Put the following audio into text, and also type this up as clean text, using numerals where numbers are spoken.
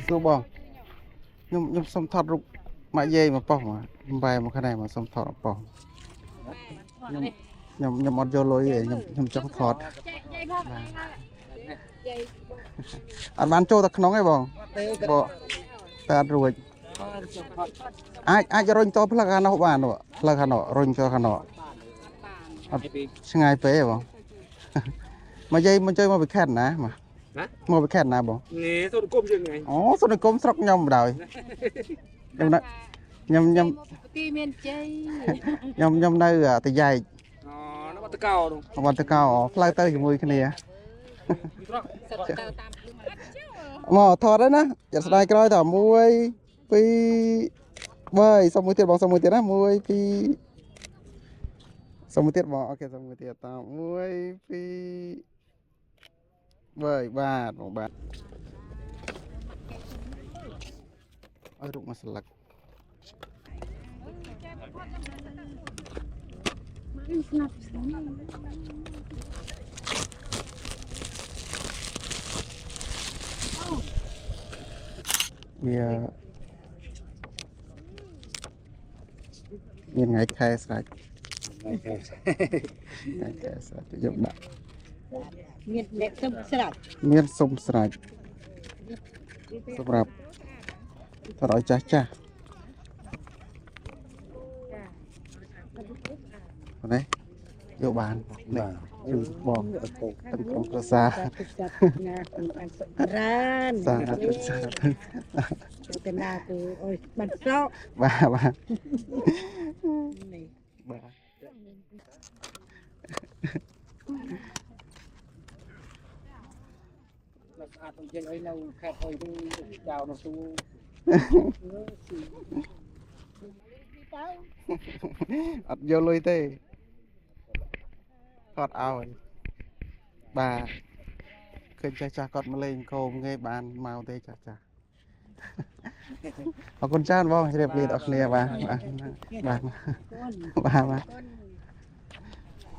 សួរបងខ្ញុំខ្ញុំសុំថតរូបម៉ាក់យាយមកប៉ុស្តិ៍មកខ្ញុំបែរមកខាងនេះមកសុំថតប៉ុស្តិ៍ខ្ញុំខ្ញុំខ្ញុំអត់យកលុយទេខ្ញុំខ្ញុំចង់ថត យាយ អត់បានចូលទៅក្នុងទេបងបងតែអត់រួចអាចអាចរុញតផ្លឹកខាងនោះបានផ្លឹកខាងនោះរុញចូលខាងនោះអត់ឆ្ងាយពេកទេបងមកយាយមកជួយមកពីខេត្តណាមកមកពីខេត្តណាបង នេះសូនគុំយើងហ្នឹង អូសុនគមស្រុកខ្ញុំបណ្ដោយខ្ញុំនៅខ្ញុំខ្ញុំ ទីមានជ័យ ខ្ញុំខ្ញុំនៅតយ៉ែក អូនៅបាត់តកោនោះ បាត់តកោផ្លូវទៅជាមួយគ្នា ទៅតាម មកថតហើយណាយ៉ាស្ដាយក្រោយត1 2 3សុំមួយទៀតបងសុំមួយទៀតណា1 2សុំមួយទៀតបងអូខេសុំមួយទៀតត1 2 3បាទបងបាទឲ្យរូបមកស្លឹក ស្នាប់ស្នាប់ វាមានថ្ងៃខែស្រេច ថ្ងៃខែ ថ្ងៃខែស្រេចយកដាក់ មានអ្នកសុំស្រេច មានសុំស្រេចសម្រាប់ថតឲ្យចាស់ចាស់នេះយកបាននេះជូនបងទាំងក្រុមគ្រួសារ ណាបានសុខរើន សាធុសាធុ ទៅណាគឺអុយបានស្រក បាទបាទ នេះ បាទ នៅស្អាតទៅយើងអីនៅខេត្តអុយទៅចៅនៅទូ អត់យកលុយទេគាត់ឲ្យបាទឃើញចាស់ចាស់គាត់មកលេងគោមគេបានមកទេចាស់ចាស់អរគុណច្រើនបងជ្រាបលាដល់គ្នាបាទបាទបាទបាទបាទ